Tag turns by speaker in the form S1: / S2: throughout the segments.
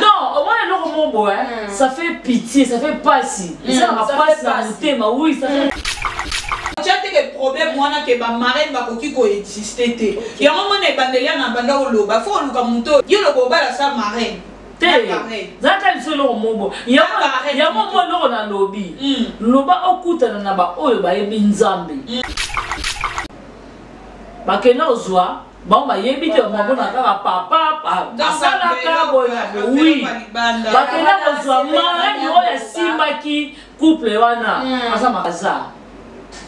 S1: Non, omona eloko moko boye, ça fait pitié, ça fait pasi, esalaka pasi na motema. Oui, ça fait.
S2: Tia te ke problème wana ke bamarraine bakoki koexiste te. Yango mona ebandeli ya na banda koloba, fo oluka moto oyo yo loba obala sa marraine.
S1: Te, zalaka biso eloko moko yango mo eloko nalobi. Loba okutana na baoyo bayebi Nzambe, bakenda kozwa bango, bayebi te, bamona kaka papa asalaka boye na boye. Oui, bakenda kozwa marraine oyo asimbaki couple wana. Aza aza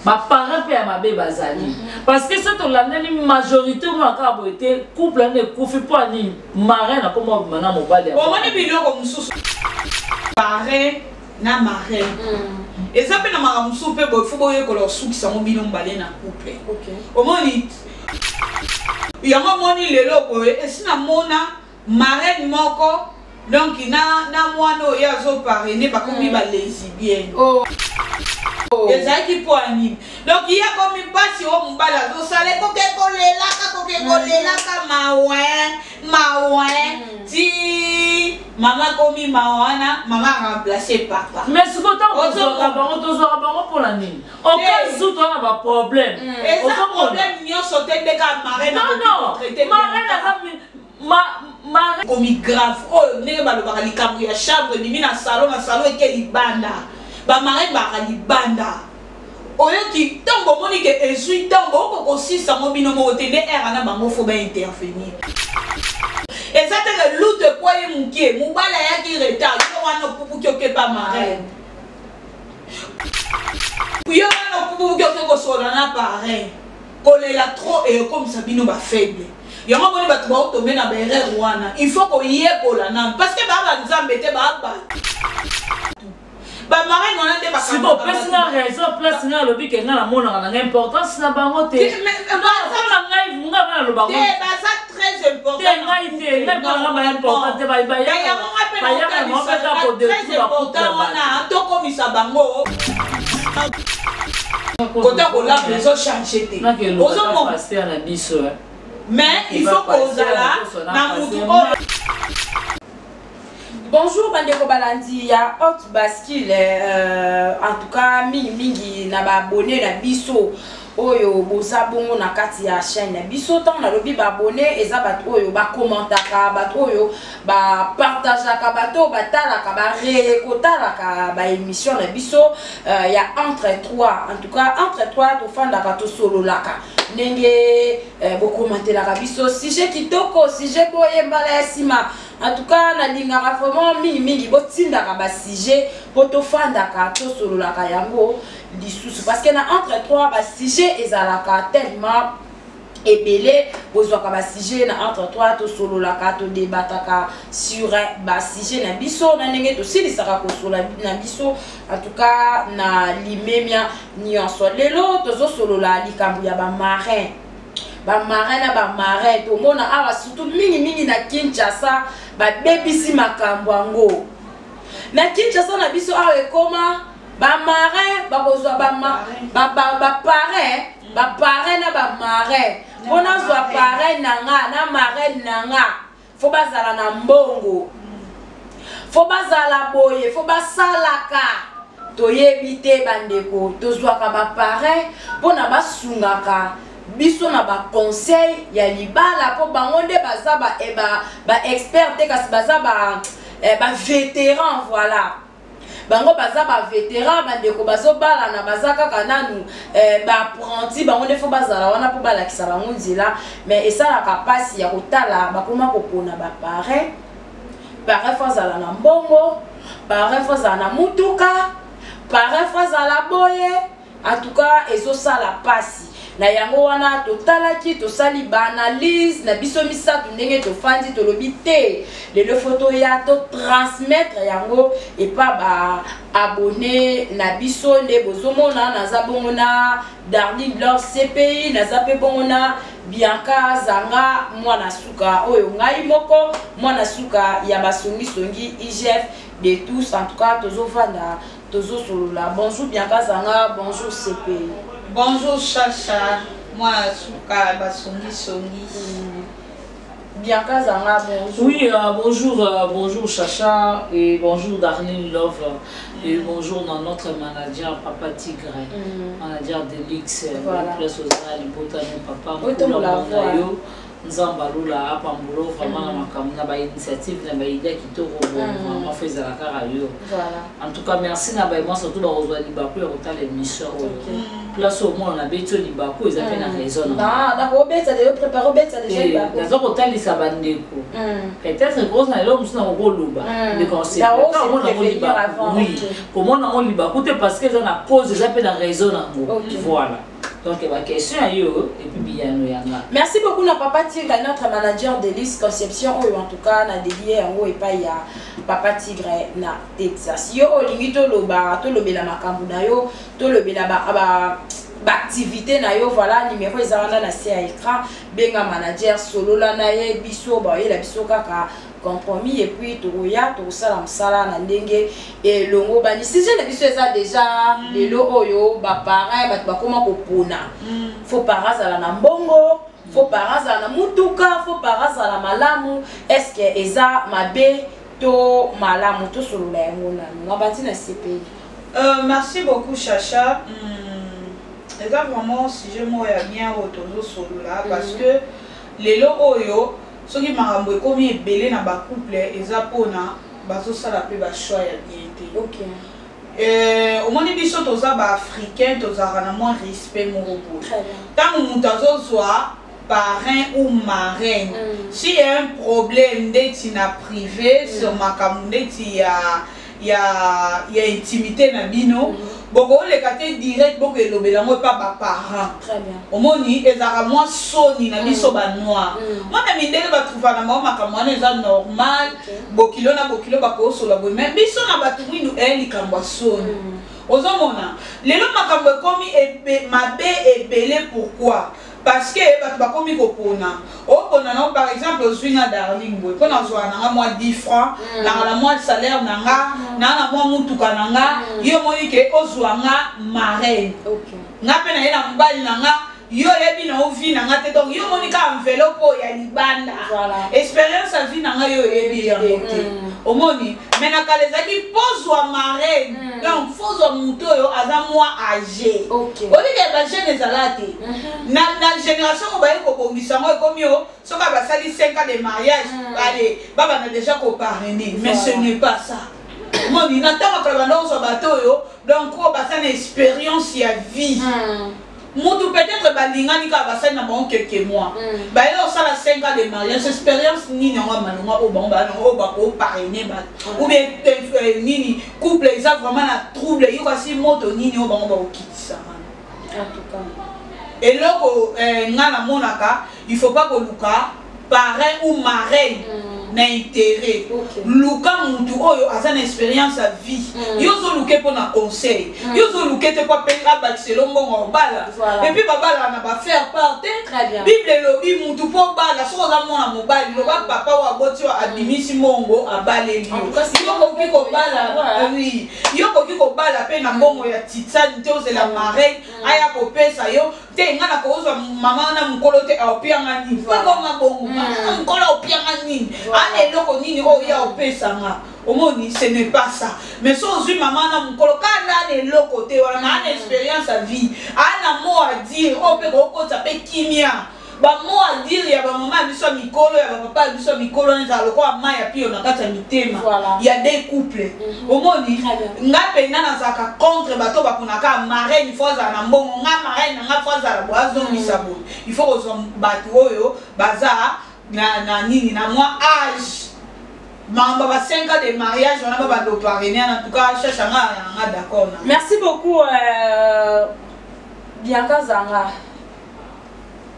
S1: baparent mpe ya mabe bazali, parce que soki tolandeli majorité, omona kaka boye te, couple wana ekufi. Mpo ya nini? Marraine akoma obima na mobali.
S2: Omoni biloko mosusu, parrain na marraine, eza mpe na makambo mosusu mpe boye, fo boyekola kosukisa yango bino mibale na couple. Omoni yango, omoni lelo boye, esi namona marraine moko, donc na mwana oyo azoparrainer, bakomi balesbienne. Ezalaki mpo ya nini? Donc ye akomi mpasi oyo mobali azosala, ekoke kolelaka, koke kolelaka, mawe mawe, ti mama komi mawa wana, mama aremplace papa.
S1: Mais sikoyo ntango tozwaka bango, tozwaka bango mpona nini? Oka zu toza na baproblème.
S2: Eza problème nyonso te nde kaka marraine.
S1: Non, marraine aza marraine.
S2: Komi grave oyo, ndenge balobaka, likambo ya chambre ebimi na salon, na salon eke libanda. Bamarraine baka libanda. Oyoki, ntango bomoni ke ezwi ntango oko kosisa yango bino moko te, nde ere na bango fo baintervenir. Eza te ke lutu ekwaye mokie, mobali ayaki retard, yo wana opupuki okepa marraine, yo wana opupuki oke kosola na parrain. Kolela trop ekomisa bino bafaible. Yango moni bato baotombe na baerreur wana. Il faut koyekola nanu, parce que baa banzambe te, baa bato. Bamarraine wana nde.
S1: Siko opesi nga raison. Place ngai alobi ke ngai namonaka nanga importance na bango te. Mpona ngai, nga nga nalobaka.
S2: Baza très important.
S1: Te, ngai te, ngai mpona nga ba important te. Bayaka na bango mpe kaka kodétruire bacouple ya bato.
S2: Wana tokomisa bango kota kolamba, ezochange te.
S1: Ozomona pasteur na biso.
S2: Mais il faut kozala na mutu oyo.
S3: Bonjour bandeko balandi ya Haute Bascule, en tout cas mingimingi na baabonné na biso oyo boza bongo na kati ya chaîne na biso. Ntango nalobi baabonné, eza bato oyo bakommentaka, bato oyo bapartageaka, bato oyo batalaka, bareye kotalaka baémission na biso ya Entre Trois. En tout cas, Entre Trois, tofandaka, tosololaka ndenge bokomantelaka biso sujet kitoko, sujet boye mbala ya nsima. En tout cas, nalingaka vraiment mingimingi botindaka basujet mpo tofandaka, tosololaka yango lisusu, parce que na Entre Trois basujet ezalaka tellement ebele. Bozwaka basujet na Entre Trois, tosololaka, todebataka sur basujet na biso na ndenge tosilisaka kosola na biso. En tout cas, na limemia nyonso, lelo tozosolola likambo ya bamarin, bamarin na bamarin. Tomona awa surtout mingimingi na Kinshasa, babebisi makambo yango na Kinshasa na biso awa. Ekoma bamarin bakozwa baparrain, baparrain na bamarin. Mpo nazwa parrain na nga na marraine na nga, fo bazala na mbongo, fo bazala boye, fo basalaka. Toyebi te bandeko, tozwaka baparrain mpona basungaka biso na baconseil ya libala, mpo bango nde baza baexpert te, kasi baza bavétéran. Voilà, bango baza bavétéran. Bandeko bazobalana baza kaka nanu baapprenti. Bango nde fo bazala wana mpo balakisa bango nzela. Mais esalaka mpasi ya kotala bakoma kopona baparrain. Parrain fo azala na mbongo, parrain fo azala na mutuka, parrain fo azala boye. En tout cas, ezosala mpasi. Na yango wana totalaki, tosali baanalyse na biso misato. Ndenge tofandi, tolobi te, lelo fo toya totransmettre yango epa baabonné na biso. Nde bozomona naza bongo na Darling Love CPI, naza mpe bongo na Bianca Zanga, mwana suka oyo ngai moko, mwana suka ya basongisongi, IGF de tous. En tout cas, tozovanda, tozosolola. Bonjour Bianca Zanga, bonjour CPI.
S2: Bonjour Chacha, mwana suka basongisongi.
S3: Bianca Zanga, bonjour.
S1: Oui, bonjour, bonjour Chacha et bonjour Darlene Love et bonjour dans notre manager Papa Tigre, manager Delix,
S3: Voilà.
S1: Place aux Libota, papa,
S3: Otombola
S1: Mukula
S3: voix.
S1: Mondayo, Nzambe alola apambulo vraiment na makambo na bainitiative na baidea kitoko boye, vraiment fo ezala kaka yo.
S3: Voilà.
S1: En tout cas, merci na baye mwasi surtout bakozwa libaku ya kotala émission oyo. Place oyo omona nabeti oyo libaku eza mpe na raison na
S3: Ah, d'accord, obeta déjà, préparé, obeta déjà.
S1: Naza kotalisa bandeko. Peut-être koza na eloko mosusu na kokoloba. Ndeko
S3: D'abord, c'est prévenir avant,
S1: oui, komona yango libaku te parce que eza na cause, eza mpe na raison nango. Voilà. Donc baquestion ya yo et puis biyano yanga.
S3: Merci beaucoup na Papa Tigre, notre manager d'Elise Conception oyo en tout cas na dédié yango epai ya Papa Tigre na Texas. Yo olingi toloba, tolobela makambo na yo, tolobela ba baactivité na yo, voilà, numéro eza wana na se ya écran. Benga manager, solola na ye, biso bayela biso kaka compromis et puis tokoya tokosala mosala na ndenge elongo. Bani sujet na biso eza déjà lelo oyo baparrain, bato bakóma kopona: faut parrain azala na mbongo, faut parrain azala na mutuka, faut parrain azala malamu. Est ce que eza mabe to malamu? Tosolola yango nanu na bati na CPI.
S2: Merci beaucoup Chacha. Eza vraiment sujet moko ya bien oyo tozosolola parce que lelo oyo soki makambo ekomi ebele na bacouple, eza mpona bazosala mpe bachoix ya bien te. Omoni biso toza baafricain, tozalaka na mwa respect moko boye.
S3: Très bien.
S2: Ntango moto azozwa parrain ou marraine, s'il y a un problème ndeti na privé, sur makambo ndeti ya intimité na bino, bokoleka te direct bokoelobela yango epa baparent.
S3: Très bien.
S2: Omoni ezalaka mwa soni na biso banoir. Mwana mindele batrouva na bango makambo wana eza normal. Bokilo na bokilo bakosola boye, mais biso na bato mwindu eya likambo ya soni. Ozomona lelo makambo ekomi mabe ebele. Pourquoi? Parce que bato bakomi kopona. Opona nao, par exemple ozwi nga Darling boye, mpo nazwaka na nga mwa 10 francs, nanga na mwa salaire na nga, naa na mwa mutuka na nga, yo omoni ke ozwa nga marraine. Nga mpe naye na mobali na nga, yo oyebi na o vie na nga te, donc yo omoni kaka enveloppe oyo ya libanda. Expérience ya vie na nga, yo oyebi yango te. Omoni, mais na kala ezalaki pozwa marraine, donc fozwa motu oyo aza mwa âgé. Olike bajeune ezala te. Na génération oyo baye kobongisa yango, ekomi o soki basali 5 ans de mariage, ale babanda déjà koparrainer, mais ce n'est pas ça. Omoni, na ntango kala banda kozwa bato oyo, donc oyo baza na expérience ya vie. Mutu peut-être balingani kaka, basali na bango quelques mois, baye kosala 5 ans de mariage, expérience nini yango ya malonga oyo bango baa nango oyo bakoparrainer bato? Ou bien nini, couple eza vraiment na trouble, yo kasi moto nini oyo bango bakokitisama?
S3: En tout cas.
S2: Eloko nga namonaka, il faut pas koluka parrain ou marraine na intérêt. Luka mutu oyo aza na expérience ya vie. Yo ozoluke mpo na conseil, yo ozoluke te mpo abakisela mbongo obala.
S3: Voilà.
S2: Et puis babalaka na bafaire part te.
S3: Très bien.
S2: Bible elobi mutu mpo obala, soki oza mwana mobali, loba papa oyo aboti oyo abimisi mbongo abaleli.
S3: En tout cas, c'est
S2: yo koki kobala. Oui, yo koki kobala mpe na mbongo ya titsani te, ozela marraine aya kopesa yo te. Nga na kozwa mama wana mokolo te, aopianga nini? Pakonga bongo, mama na mokolo aopianga nini? Ana eloko nini oyo ya opesanga? Omoni, ce n'est pas ça. Mais so ozwi mama na mokolo kanda, ana eloko te wana, ma ana expérience ya vie, ana mot à dire oyo mpe kokotisa mpe kimia. Bamot à dire ya bamama ya biso ya mikolo, ya bapapa ya biso ya mikolo wana ezala lokola mai ya pio na kati ya mitema ya deux couple. Omoni,
S3: Très bien.
S2: nga mpenza nazalaka contre bato baponaka marraine faut azala na mbongo. Nga marraine na nga faut azala boye, azongisa boye. Il faut kozwa bato oyo baza na nini, na mwa âge, makambo ba 5 ans de mariage wana babanda oparrainer. En tout cas, Chacha, nga nanga d'accord na.
S3: Merci beaucoup, Bianca Zanga.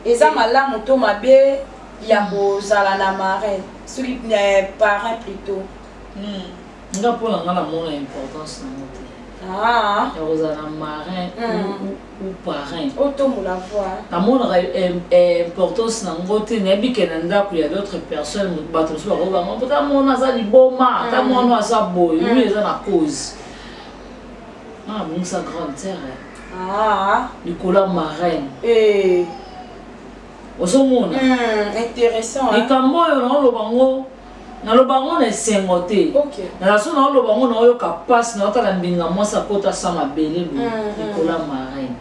S3: Eza malamu to mabe ya kozala na marraine, soki parrain plutôt?
S1: Nga mpo na nga namona importance nango te ya kozala na marraine ou parrain.
S3: Otombola voix.
S1: Namonaka importance nango te. Nayebi ke na ndako ya d'autres personnes, bato mosusu bakobanga mpo ta mwana aza liboma, ata mwana aza boye. Oui, eza na cause. Nga nabongisa grande sœur likolo ya marraine. Ozomona?
S3: Intéressant, hein?
S1: Likambo oyo naoloba ngo, naloba yango na esengo te. Naza so naoloba yango, naoyoka mpasi, naotala mbinga mwasi akota sa mabele boye likolo ya marraine.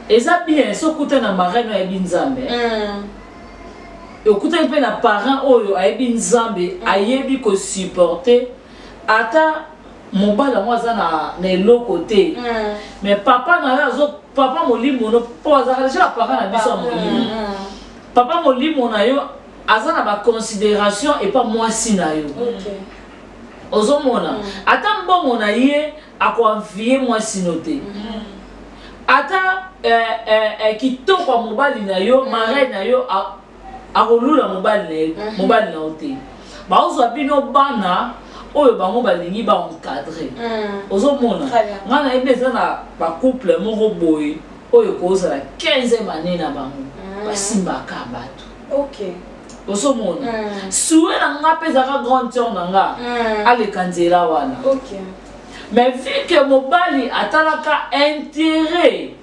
S1: Eza bien so okuta na marraine oyo ayebi Nzambe, okutani mpe na parent oyo ayebi Nzambe, ayebi kosupporter ata mobali yango aza na eloko te. Mais papa na yo azo papa molimo no, mpo azalaka deja na parent na biso ya molimo. Papa molimo na yo aza na baconsidération epa mwasi na yo. Ozomona, ata mbongo na ye akoenvie mwasi no te, ata kitoko ya mobali na yo, marraine na yo akolula mobali na ye, mobali na yo te. Baozwa bino bana oyo bango balingi baencadre. Ozomona?
S3: Très bien.
S1: Ngai nayebi eza na bacouple moko boye oyo kozala 15e année na bango, basimbaka bato. Ozomona? Souhait na nga mpe ezalaka grande sœur na nga aleka nzela wana. Mais vu que mobali atalaka intérêt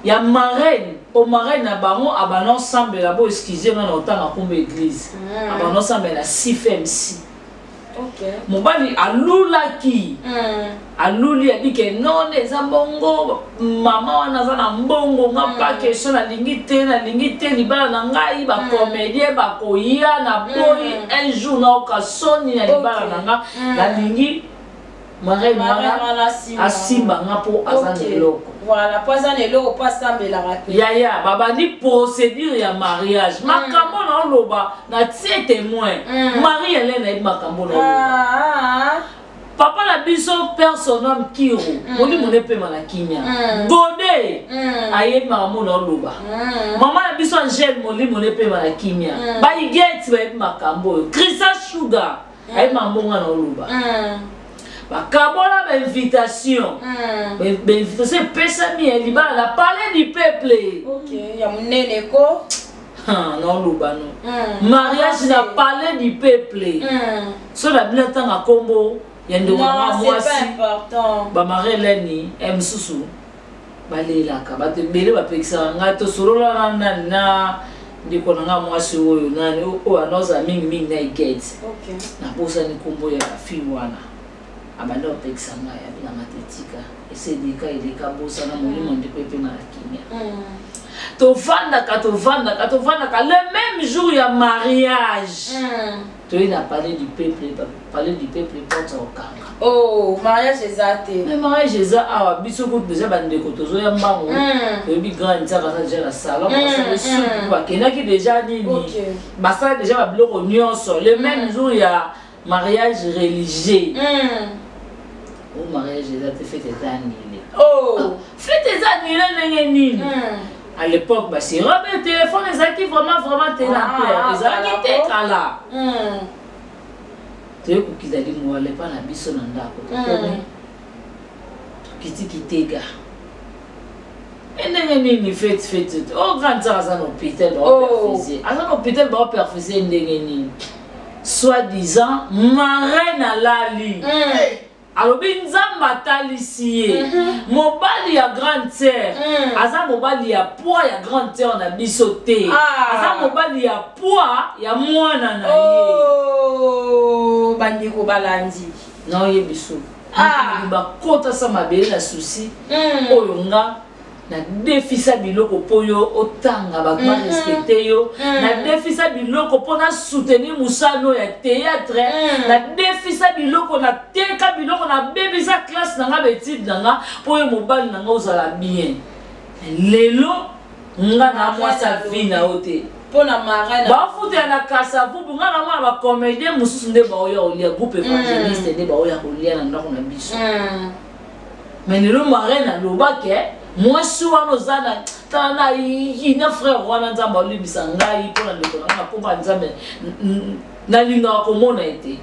S1: ya marraine, o marraine na bango abanda osambela, bo excuse nga na otanga nkombo église, abanda osambela CFMC. Mobali alulaki, aluli, abi ke non, eza bongo, mama wana aza na mbongo, nga pa question, nalingi te, nalingi te libala na ngai, bacomédien bakoya na boyi, un jour naoka soni na libala na nga, nalingi marraine
S3: Marraine
S1: wana
S3: wana asimba.
S1: Asimba nga mpo aza na eloko.
S3: Voilà, po aza na eloko, po asambelaka te.
S1: Yaya, babandi procédure ya mariage. Makambo na oloba na tie témoin, Marie Helene ayebi makambo na oloba. Papa na biso père son homme Kiro, molimo ne pema na kimia, Gode ayebi makambo na oloba. Mama na biso Angele, molimo ne pema na kimia, baigeti bayebi makambo oyo. Christian Sugar ayebi makambo nga na oloba. Bakabola bainvitation. Bainvitation epesami ya libala na Palais du Peuple.
S3: Ok, ya monene ko.
S1: Naoloba no, mariage na Palais du Peuple. So na bino ntanga nkombo ya ndeko na nga
S3: Non, c'est pas
S1: mwasi
S3: important.
S1: Bamarie Helene mosusu balelaka bato ebele, bapekisaka ngai tosolola na nani, na ndeko na ngai mwasi oyo nani oyo anoza mingimingi na Igete. Nabosani nkombo ya fille wana. Abanda kopekisa ngai, abinanga te, tika ese eleka, eleka, bosana, molimo ndeko epema na kimia. Tovandaka, tovandaka, tovandaka, le même jour ya mariage toye na Palais du Peuple. Palais du Peuple, porte ya kokanga.
S3: Oh, mariage eza te.
S1: Mais mariage eza awa, biso kutu deja bandeko tozoya mbango. Toyebi grand ntiaka aza deja na salon, basali supu, bakendaki deja nini, basala deja babiloko nyonso le même jour ya mariage religieux. O mariage eza te, fête eza annulé. Fête eza annulé ndenge nini? À l'époque basirobe téléphone ezalaki vraiment vraiment te na ampleur, ezalaki te kala. Toye kokita lingwala epa na biso na ndako, tokomi, tokiti kitega e ndenge nini fête, fête te? O grande sœur aza na hôpital, baoperfuse, aza na hôpital, baoperfuse ndenge nini? Soit disant marraine alali, alobi Nzambe atalisi ye mobali ya grande sœur aza mobali ya poids ya grande sœur na biso te, aza mobali ya poids ya mwana na ye.
S3: Oh, bandeko balandi.
S1: Naoyebi so bakota sa mabele na susi oyo nga nadefisa biloko mpo yo otanga, bato barespecte yo, nadefisa biloko mpo nasoutenir mosala oyo ya théâtre, nadefisa biloko, nateka biloko, nabebisa classe na nga, baétude na nga, mpo oyo mobali na nga ozala bien. Lelo nga na mwasi avi na yo te.
S3: Mpo na marraine.
S1: Bafutela na Kasavubu, nga na mwana bacomédien mosusu nde baoya kolia, groupe évangéliste nde baoya kolia na ndako na biso. Mais lelo marraine alobake mwasi wana oza na tala na yina frère wana, Nzambe alimbisa ngai mpo na ndeko na nga, nakomba Nzambe, nalingaka komona ye te.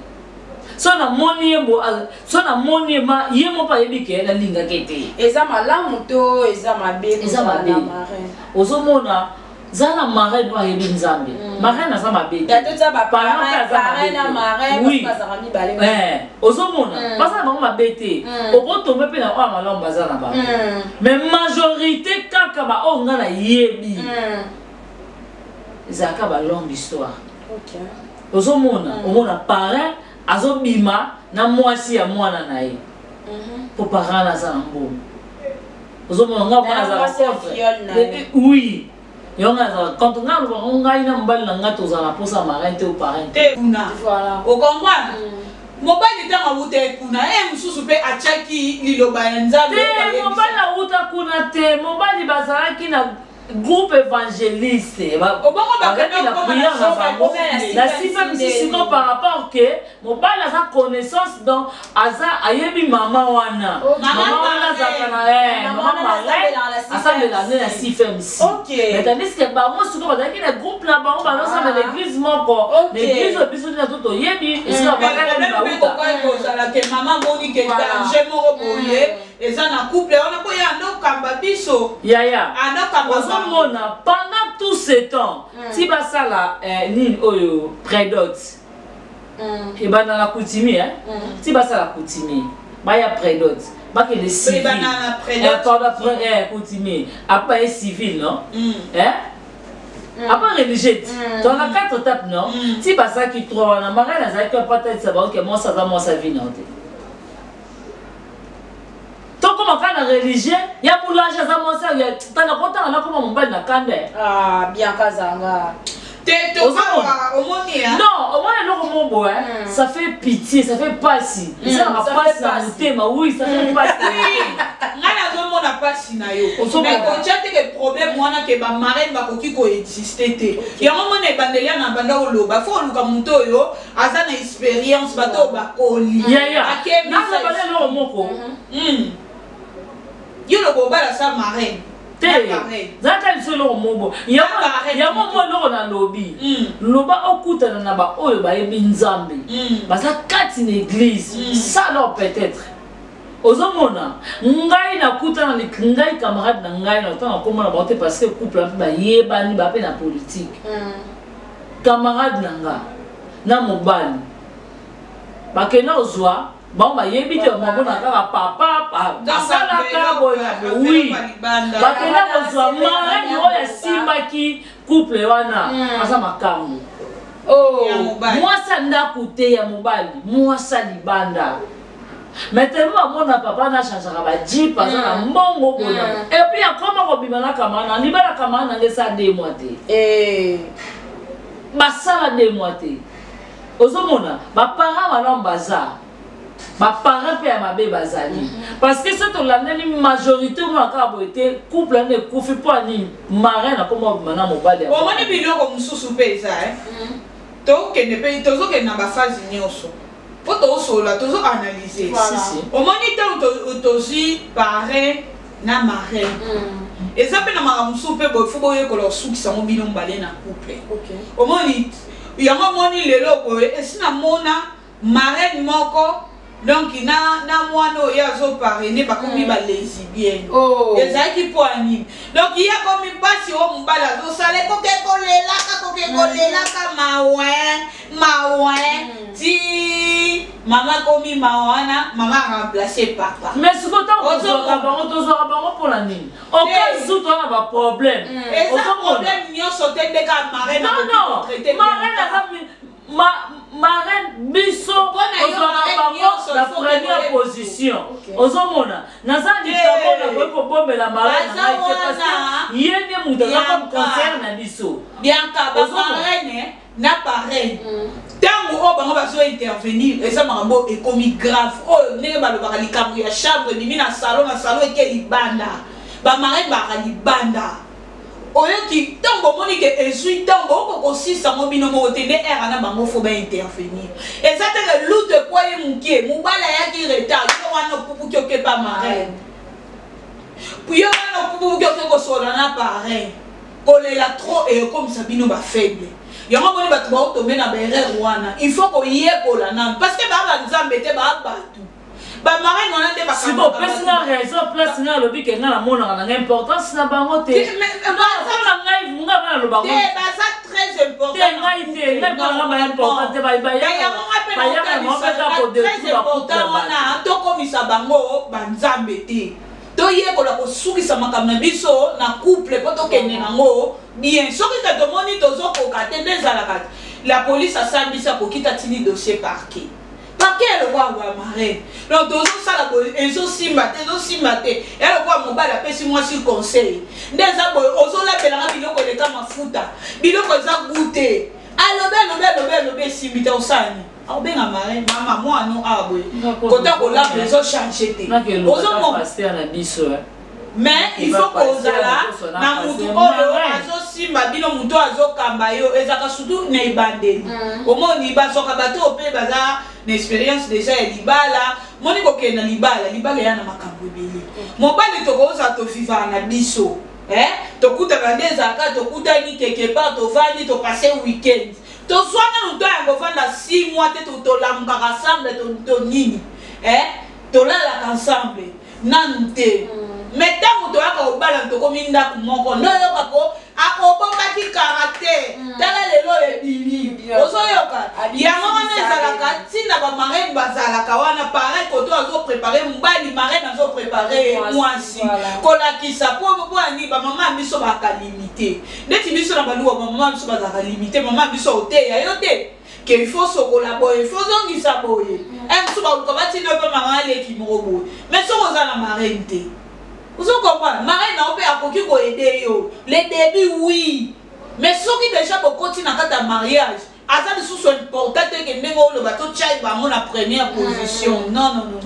S1: So namoni ye bo, so namoni ye, ma ye moko ayebi ke nalingaki ye te.
S3: Eza malamu to eza mabe
S1: Eza
S3: kozala
S1: mabe.
S3: na marraine?
S1: Ozomona? Zala na marraine oyo ayebi Nzambe. Marraine aza mabe te.
S3: Tata tia ba
S1: Parent mpe
S3: parrain,
S1: aza mabe
S3: parrain na
S1: te.
S3: marraine,
S1: Oui.
S3: parce que bazalaka mibale.
S1: Eh, ozomona baza na bango mabe te. Okotombe mpe na oyo ya malamu baza na bango. Mais majorité kaka baoyo nga nayebi ezalaka ba longue histoire. Ozomona, omona parrain azobima na mwasi ya mwana na ye. Po parrain wana aza na mbongo. Ozomona nga mwana
S3: Na
S1: azala
S3: mwasi ya
S1: contre.
S3: viol na ye.
S1: Oui. Yango nga azala contre. Nga alobaka ngo ngai na mobali na nga tozala na posa marraine te ou parrain te.
S2: Te kuna.
S3: Voilà.
S2: Ocomprendre? Mobali ntango awuta ye kuna, ye mosusu mpe atiaki liloba ya Nzambe
S1: Te,
S2: oyo bayebisa.
S1: mobali awuta kuna te. Mobali bazalaki na groupe évangéliste.
S2: Obongo
S1: Bazalaki
S2: bakende
S1: na
S2: kokoma
S1: prière
S2: na
S1: na
S2: soka
S1: bango.
S2: ekoma
S1: Na sifa misusu siko par rapport que mobali aza connaissance, donc aza ayebi mama wana.
S3: Mama
S1: Mama wana azalaka na
S3: Mama
S1: mama
S3: wana
S1: marraine,
S3: asambelaka na
S1: asambelaka nde na CFMC. Mais tandis que bango sikoyo bazalaki na groupe na bango, bazosambela
S3: Ah.
S1: église moko. Na église oyo biso nde to toyebi esika
S2: Mais
S1: bakala
S2: problème mpe
S1: bauta.
S2: kokoki kozala ke mama amoni ke danger moko boye eza na couple wana, mpo ye andokamba biso.
S1: Yaya,
S2: Andokamba bango.
S1: ozomona pendant tout ce temps ti basala nini oyo prédot ebanda na coutumier, hein? Ti basala coutumier, baya prédot, bakende civil.
S2: Ebanda na prédot.
S1: Pardon, coutumier, après baye civil, non? Hein? Après religieux, to na quatre étapes, non? Ti basalaki trois wana, marraine azalaki apatalisa bango ke mwasi aza mwasi avi na yo te. Tokóma kaka na religieux ya boulanger, aza mwasi ya tanda kotanga nakóma mobali na kanda.
S3: Ah, Bianca Zanga.
S2: Te, tokawa omoni ya
S1: Non, omoni eloko moko boye, ça fait pitié, ça fait pasi, esalaka
S3: Ça fait
S1: pasi na
S3: pasi.
S1: motema. Oui, ça fait pasi.
S2: Ngai nazomona mpasi na yo.
S1: Ozomona.
S2: Mais kotia te ke problème wana ke bamarraine bakoki koexiste te. Yango mona ebandeli ya na banda oloba, fo oluka moto oyo aza na expérience, bato oyo bakoli.
S1: Yaya,
S2: Akebisa.
S1: nazobala eloko moko.
S2: Yo loba obala sa marraine
S1: Te,
S2: Na parrain.
S1: zalaka biso eloko moko.
S2: Parrain.
S1: Yango mo eloko nalobi, loba okutana na baoyo bayebi Nzambe, baza kati na église. Ça alors peut-être ozomona ngai nakutana ngai camarade na ngai na ntango akomona bango te, parce que couple mpe bayebani ba mpe na politique. Camarade na nga na mobali bakenda kozwa bango bayebi te, bamona kaka papa asalaka boye na boye. Oui, bakenda kozwa marraine oyo asimbaki couple wana aza makambo.
S2: Ya mobali.
S1: Mwasi ya ndako te, ya mobali, mwasi ya libanda. Mais tellement bamona papa na changeaka bajeep, aza na mbongo boye na boye. Et puis akoma kobima na camarade na libala. Camarade nanga esala 2 mois te. Basala 2 mois te. Ozomona baparent malamu baza, baparent mpe ya mabe bazali, parce que soki tolandeli majorité, omona kaka boye te couple wana ekufi mpo ani marraine akoma kobima na mobali ya
S2: Omoni biloko mosusu mpe eza, eh? Tokende mpe tozokende na baphase nyonso mpo tozosola, tozoanalyse.
S1: Si, si.
S2: Omoni ntango tozwi parrain na marraine, eza mpe na makambo mosusu mpe boye, fo boyekola kosukisa yango bino mibale na couple. Omoni yango, omoni lelo boye esi namona marraine moko, donc na mwana oyo azoparraine bakomi balesbienne. Ezalaki mpo ya nini? Donc ye akomi mpasi oyo mobali azosala, ekoke kolelaka, koke kolelaka, mawe mawe, ti mama akomi mawa wana, mama aremplace papa.
S1: Mais sikoyo ntango
S2: Ozomona.
S1: tozwaka bango, tozwaka bango mpona nini? Au toza na baproblème.
S2: Eza problème nyonso te nde kaka marraine.
S1: Non, non, marraine aza marraine biso
S2: Mpona yo,
S1: tozwaka
S2: marraine
S1: bango
S2: nyonso,
S1: na
S2: il faut
S1: première
S2: que
S1: position. Ozomona naza likambo nakoki kobombela marraine na
S2: Baza
S1: ngai te, parce
S2: wana.
S1: que ye nde moto aza comme
S2: Bianca.
S1: conseiller na biso.
S2: Bianca, bamarraine na parraine, ntango oyo bango bazo intervenir, eza makambo oyo ekomi grave, oyo ndenge balobaka likambo ya chambre ebimi na salon, na salon eke libanda. Bamarraine baka libanda. Oyoki, ntango bomoni ke ezwi ntango oko kosisa yango bino moko te, nde ere na bango fo baintervenir. Eza te ke lutu ekwaye mokie, mobali ayaki retard, yo wana opupuki okepa marraine, yo wana opupuki oke kosola na parrain. Kolela trop ekomisa bino bafaible. Yango moni bato baotombe na baerreur wana. Il faut koyekola nanu, parce que baa banzambe te, baa bato. Bamarraine wana nde
S1: siko opesi nga raison. Place nga alobi ke nga namonaka nanga importance na bango te. Mpona ngai, nga nga naloba
S2: te, baza très important.
S1: Te, ngai te, ngai mpona nga ba important te. Bayaka na bango mpe kaka kodétruire bacouple ya bato.
S2: Wana tokomisa bango banzambe te. Toyekola kosukisa makambo na biso na couple mpo tokende nango bien. Soki ka tomoni tozokoka te, nde ezalaka la police asambisi, akokita tini dossier parquet. Parquet ya lokola bamarraine. Donc tozosala boye, ezosimba te, ezosimba te. Ya lokola mobali apesi mwasi conseil, nde eza boye: ozolambelanga biloko eleka mafuta, biloko eza goût te. Alobi, alobi, alobi, alobi, esimbi te. Osala nini? Akobenga marraine: mama, mwana awa boye, kota kolamba ezochange te. Ozomona?
S1: Pasteur na biso.
S2: Mais il faut kozala na mutu oyo azosimba bino, mutu oyo azokamba yo. Ezalaka surtout na ebandeli. Omoni, bazwaka bato oyo mpe baza na expérience déjà ya libala. Moni, kokende na libala, libala eya na makambo ebele. Mobali, tokozala tovivaka na biso, eh? Tokutana nde ezalaka, tokutani quelque part, tovandi, topase weekend, tozwa nanu to ya kovanda 6 mois te. Tolamukaka ensemble, tonini, eh? Tolalaka ensemble nanu te. Mais ntango toyaka kobala, tokomi ndako moko, nde oyoka ko obombaki caractère. Tala lelo ebimi, ozoyoka. Yango wana ezalaka ntina bamarraine bazalaka wana. Pareil, koto azoprépare mobali, marraine azoprépare mwasi, kolakisa po po ani bamama ya biso bazalaka limité. Neti biso na baluwa, bamama ya biso bazalaka limité. Mama ya biso oteya yo te ke il faut sokola boye, il faut zongisa boye. Mosusu baluka batina mpe mama aleki moko boye. Mais soki oza na marraine te, ozo comprendre, marraine na yo mpe akoki koaider yo le début, oui, mais soki déjà bokoti na kati ya mariage, aza lisusu important te ke ndenge oloba totia bango na première position. Non, non, non.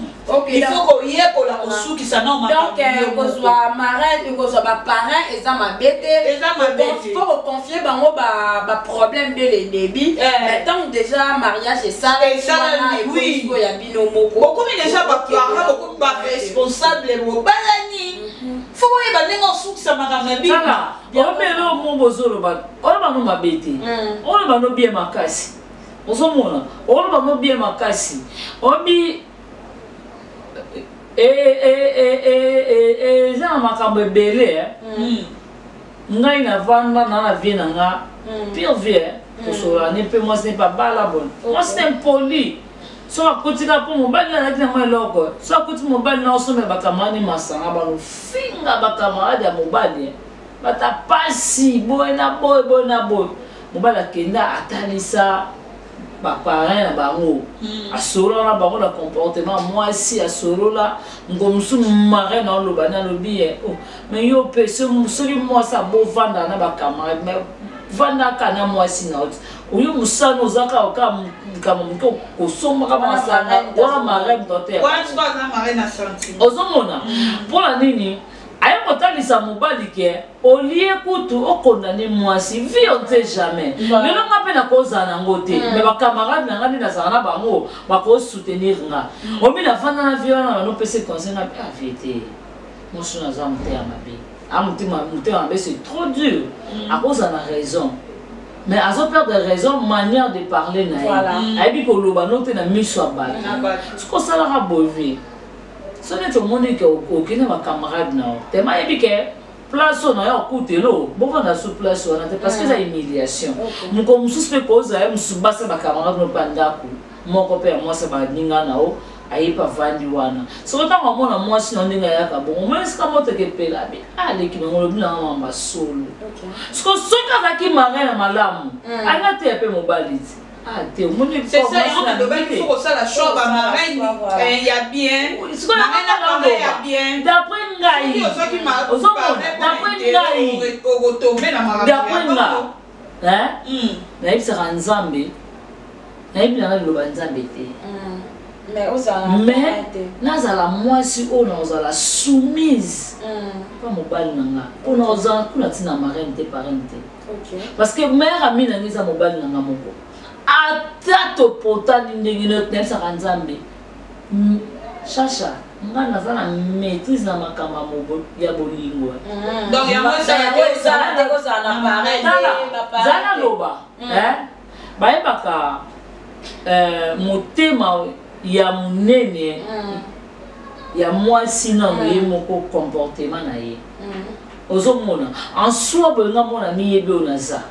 S2: Il faut koyekola kosukisa na
S3: Donc kozwa marraine, kozwa baparrain eza mabe te.
S2: Eza mabe te.
S3: Faut koconfie bango baproblème dès le début, mais ntango déjà mariage esalami, ya bino moko.
S2: Bokomi déjà baparent, bokomi baresponsable, bobalani, faut boyeba ndenge osukisa makambo ya bino.
S1: Obele mo bozoloba, oloba no mabe te, oloba no bien makasi. Ozomona, oloba no bien makasi. Obi eza na makambo ebele. Ngai navanda na vie na nga, pire vie, tosolola ne mpe mwasi ne mpe abala bone, mwasi ne impoli. So akutika mpo mobali azalaki na mwa eloko, so akuti mobali na osomela bacamarade masanga, balofinga bacamarade ya mobali, bata pasi boye na boye, boye na boye. Mobali akenda, atalisa baparrain na bango, asolola na bango na comportement mwasi, asolola ngo mosusu. Marraine aloba, nalobi ye: oh, mais yo mpe, soki mwasi abovanda na bacamarade, mais vandaka na mwasi na yo ti oyo mosala, oza kaka likambo moke, kosombaka masanga wana, marraine to te. Ozomona mpona nini aye kotalisa mobali ke olie kutu okondane mwasi. Vie, on sait jamais. Lelo nga mpe nakozala nango te, mais bacamarade na nga nde nazala na bango, bakosoutenir nga. Obi nafanda na vie wana, banopesa conseil nga mpe avie te. Mwasi oyo aza motema mabe, a motema mabe, c'est trop dur. Akozala na raison, mais azoperdre raison manière de parler na ye. Ayebi koloba no te na miso ya bato. Soki osalaka boye, vie, so neti omoni ke okende bacamarade na yo, tema ayebi ke place oyo na yo akutelo, bovanda su place wana te, parce que eza humiliation. Moko mosusu mpe kozala ye mosusu, basa bacamarade no mpe ya ndako moko mpe ya mwasi ya baninga na yo, aye mpe avandi wana. Soki ntango amona mwasi na ndenge ayaka bongo, omoni esika moteke epela, abi aleki nango, olobi nanga mamba solo. Siko soki azalaki marraine ya malamu, anga te ya mpe mobali ti ah te, omoni.
S2: C'est ça, yango nalobaki, faut kosala choix bamarraine ya bien, marraine ya bien.
S1: D'après ngai, ozomona, d'après ngai,
S2: okotombe na makambo.
S1: D'après nga, nayebisaka Nzambe, nayebi nanga liloba Nzambe te, mais nazala mwasi oyo nakozala soumise mpa mobali na nga, mpo nakozala kuna ntina marraine te, parraine te, parce que meilleur ami na nga eza mobali na nga moko. Ata topotani ndenge nayebisaka Nzambe: chacha, nga naza na maîtrise na makambo ya bolingo. Za naloba, bayebaka motema ya monene. Ya mwasi nano ye moko, comportement na ye. Ozomona en soi boye, nga mona miyebi oyo naza.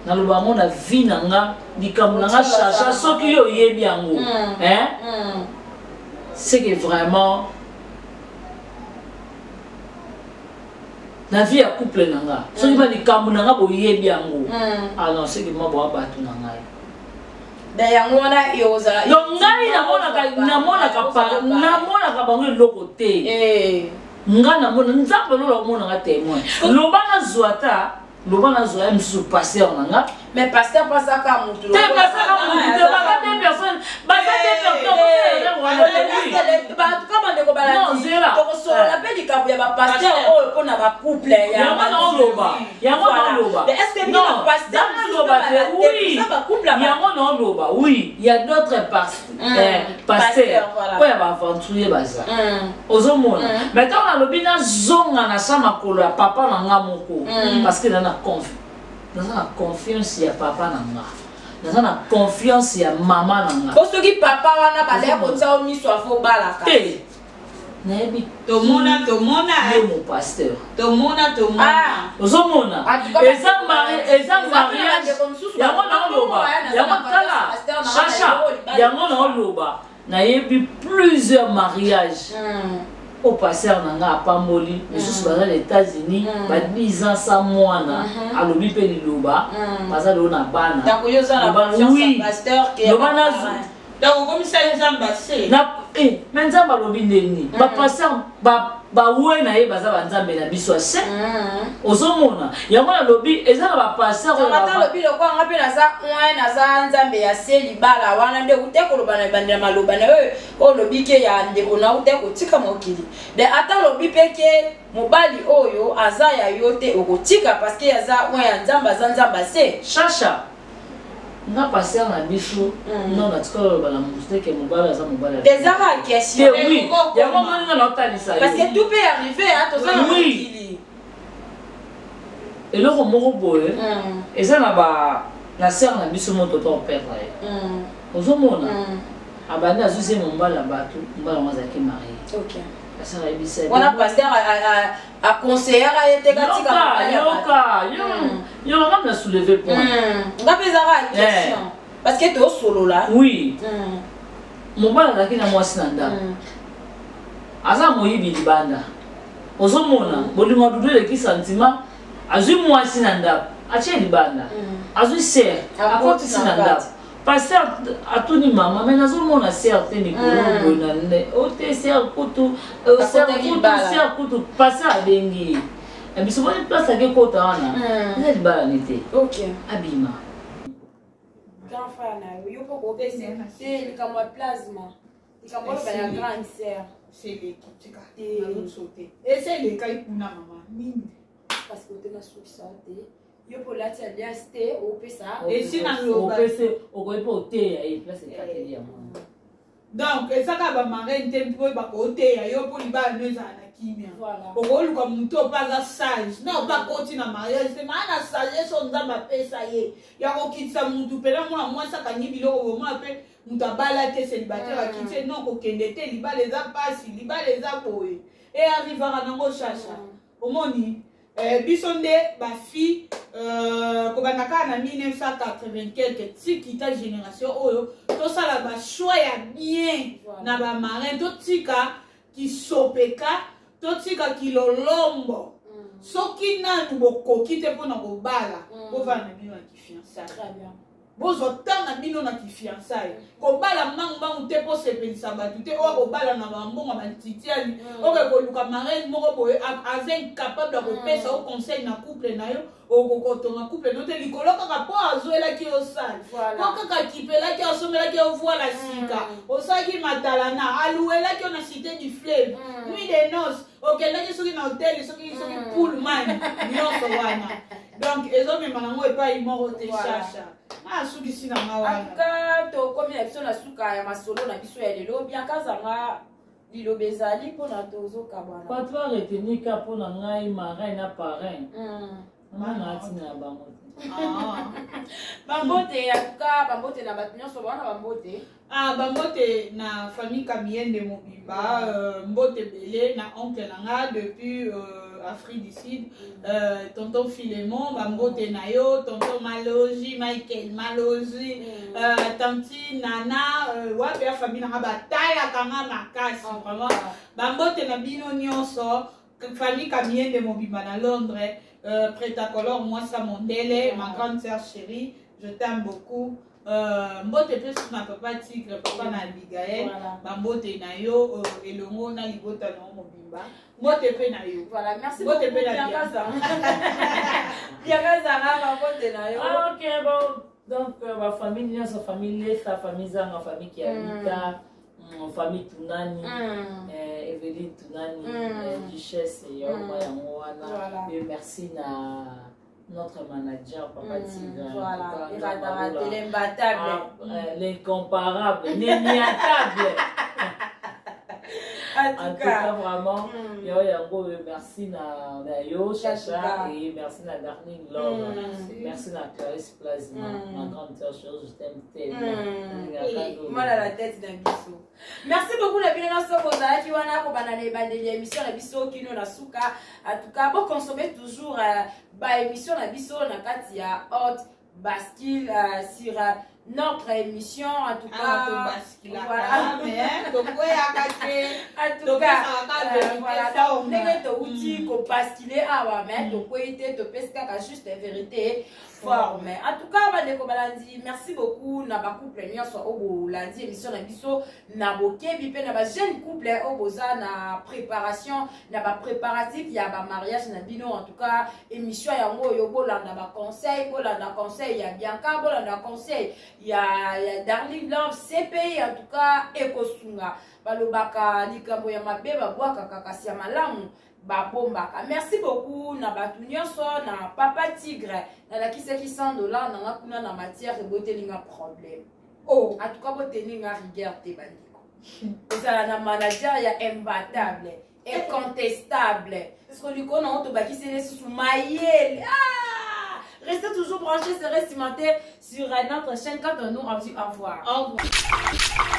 S1: Naloba yango na vie na nga, likambo na nga Chacha, soki yo oyebi yango, hein, c'est que vraiment na vie ya couple na nga, soki ba likambo na nga boyebi yango, ah non, c'est que ma boa bato na ngai.
S3: Da yango wana ekozala.
S1: Donc ngai namonaka bango eloko te. Nga namona Nzambe lola omonanga témoin. Loba nazwa ata, loba nazwa ye mosusu pasteur na nga.
S3: Mais pasteur mpo azaka mutu.
S1: Te, pasteur mutu te, baza deux personnes, baza deux personnes.
S3: Batuka bandeko balandi, tokosolola mpe likambo ya bapasteur oyo mpona bacouple.
S1: Yango naoloba, yango naoloba.
S3: Naloba
S1: te, oui, yango naoloba, oui, il y a d'autres pasteurs oyo ya baaventurier baza, ozomona. Mais ntango nalobi nazonga na sa makolo ya papa na nga moko, parce que naza na confiance ya papa na nga, naza na confiance ya mama na nga.
S3: Po soki papa wana bazali kotia yo miso, afo obalaka.
S1: Te, nayebi.
S2: Tomona, tomona.
S1: Ye mo pasteur.
S2: Tomona, tomona.
S1: Ozomona, eza eza mariage. Yango naoloba, yango tala Chacha, yango naoloba, nayebi plusieurs mariages oyo pasteur na nga apamboli. Misusu baza na États-Unis, ba 10 ans sa mwana, alobi mpe liloba, baza lelo na bana. Oui, loba.
S2: Donc okomisa Nzambe ase.
S1: Mais Nzambe alobi ndeni bapasteur bawe na ye baza banzambe na biso ase. Ozomona, yango nalobi eza na bapasteur.
S3: Alobi lokola nga mpe naza oint, naza Nzambe ya se libala wana nde ute koloba na ebandela maloba na oyo olobi ke ya ndeko na ute kotika mokili de ata alobi mpe ke mobali oyo aza ya yo te, okotika parce que aza oint ya Nzambe, aza Nzambe ase.
S1: Chacha, nga pasteur na biso, non, natikala oloba na motu te ke mobali aza mobali.
S3: Eza kaka question.
S1: Oui, yango moni nga naotalisa.
S3: Parce que tout peut arriver, toza na mokili.
S1: Eloko moko boye eza na ba na sœur na biso moto to perdre ye. Ozomona, abandi azwisi ye mobali ya bato, mobali yango azalaki marie. Pasteur ayebisa.
S3: Wana pasteur aconseillaka ye te katika.
S1: Yoka, yoka, nga na soulever point.
S3: Nga mpe ezaka question parce que tosolola.
S1: Oui, mobali azalaki na mwasi na ndako, aza moyibi libanda. Ozomona, bolingo ya dudu eleki sentiment. Azwi mwasi na ndako, atie libanda, azwi sœur, akotisi na ndako. Pasteur atuni mama: "Me nazomona sœur te mikolo boye na nde o te sœur kutu, sœur kutu, sœur kutu." Pasteur abengi ye: "Biso boni place ake kota wana eza libala ni te, abima."
S3: Grand frère na yo, yo mpo kopesa te likambo ya plasma, likambo oyo ya grande sœur.
S2: Seleki tika nazosote ese elekai kuna mama nini.
S3: Parce que ote nasukisa te, yo mpo olati alliance te, opesa.
S2: Esi naloba.
S1: Opese, okoki mpe oteya ye place ekateli ya mwana.
S2: Donc eza kaka bamarraine te mpo bakoteya yo mpo libala no ezala na kimia. Okoluka motu oyo mpe aza sage na ope akoti na mariage te, maa na sagesse oyo Nzambe apesa ye ya kokitisa mutu mpena. Mwana mwasi akangi biloko, bomona mpe moto abala te, célibataire, akiti ye non, kokende te, libala eza mpasi, libala eza boye, e arrivaka nango. Chacha, omoni, biso nde bafille, kobanda kaka na 1980 quelque tikita génération oyo, tosala bachoix ya bien na bamarin, totika kisopeka, totika kilolombo. Soki nanu bokoki te mpona kobala, bovanda na bino na kifiançailles, bozwa ntango na bino na kifiançailles. Kobala mbangu-mbangu te mpo sepelisa bato te. Oyo kobala na bambongo bantitiani, oyo koluka marraine moko boye aza incapable ya kopesa o conseil na couple na yo, okokotonga couple no te likolo kaka mpo azwelaki yo sale, mpo kaka akipelaki, asombelaki yo voila sika, osalaki matalana, aluelaki yo na Cité du Fleuve, nuit de noce okendaki soki na hotel, soki Pullman, nyonso wana. Donc ezomema nango epai moko te. Chacha, asukisi na nga wana.
S3: Antuka tokomi na biso na suka ya masolo na biso ya lelo. Bianka, azanga liloba ezali mpona tozokabwana.
S1: Bato baretenir ka mpona ngai, marraine na parrain, mama na atina ya bango te.
S2: Ah.
S3: Bambote, en tout cas bambote na bato nyonso bawana, bambote.
S2: Ah, bambote na famille Kamiende mobimba, mbote ebele na oncle na nga depuis Afrique du Sud, tonton Philemon, bambote na yo, tonton Maloji, Michael Maloji, tanti Nana, wapi ya famille na nga batalaka nga makasi vraiment. Bambote na bino nyonso, famille Kamiende mobimba na Londres, Pretacolor, mwasa mondele, ma grande sœur chérie, je t'aime beaucoup. Mbote mpe susu na papa Tigre, papa na Abigael. Bambote na yo elongo na libota na yo mobimba, mbote mpe na yo.
S3: Voilà, merci.
S2: Mbote mpe na
S3: Bianca Zanga, Bianca Zanga, bambote na yo.
S1: Ah, ok, bon, donc bafamille nyonso, famille Lesa, famille Zanga, famille Kiabita, famille Tunani, Eveline Tunani, Duchesse Yaoma, yango wana. Et merci na notre manager, Papa Tigre.
S3: Voilà.
S1: En tout cas,
S3: Iratarate, l'imbattable.
S1: Ah, l'incomparable, l'inéatable.
S3: En
S1: En
S3: tout
S1: tout cas,
S3: cas,
S1: vraiment, yo yango, merci na yo, Chacha,
S3: cas.
S1: Et merci na Darling Love.
S2: Merci.
S1: Merci na Clarisse Plasma, ma grande sœur chérie, je t'aime tellement.
S3: Mwana la tête na biso, merci beaucoup na bino nyonso bozalaki wana kobanda na ebandeli ya émission na biso kino na suka. En tout cas, boconsommer toujours baémission na biso na kati ya Haute Bascule, sur notre émission, en tout
S2: Ah,
S3: cas.
S2: tobaskilaka.
S3: Voilà.
S2: Mais tokweyaka te.
S3: En tout cas,
S2: Topesaka vérité
S3: voilà,
S2: forme.
S3: ndenge touti kobascule awa, mais tokwei te, topesi kaka juste vérité forme. En tout cas, bandeko balandi, merci beaucoup na bacouple nyonso oyo bolandi émission na biso na bokebi, mpe na bajeune couple oyo boza na préparation, na bapréparatif ya bamariage na bino. En tout cas, émission yango oyo, bolanda baconseil, bolanda conseil ya Bianca, bolanda conseil ya Darling Love CPI. En tout cas, ekosunga. Balobaka likambo ya mabe babwakaka, kasi ya malamu babombaka. Merci beaucoup na bato nyonso, na papa Tigre. Nalakisaki 100 $ nanga kuna na matière, ebotelinga problème.
S2: Oh.
S3: En tout cas, boteninga rigueur te, bandeko. Ozala na manager ya imbattable, incontestable, parce que likolo nango tobakisi lisusu mayele. Ah! Restez toujours branchés, serez cimentés sur notre chaîne. Quant à nous, on dit au revoir.
S2: Au revoir.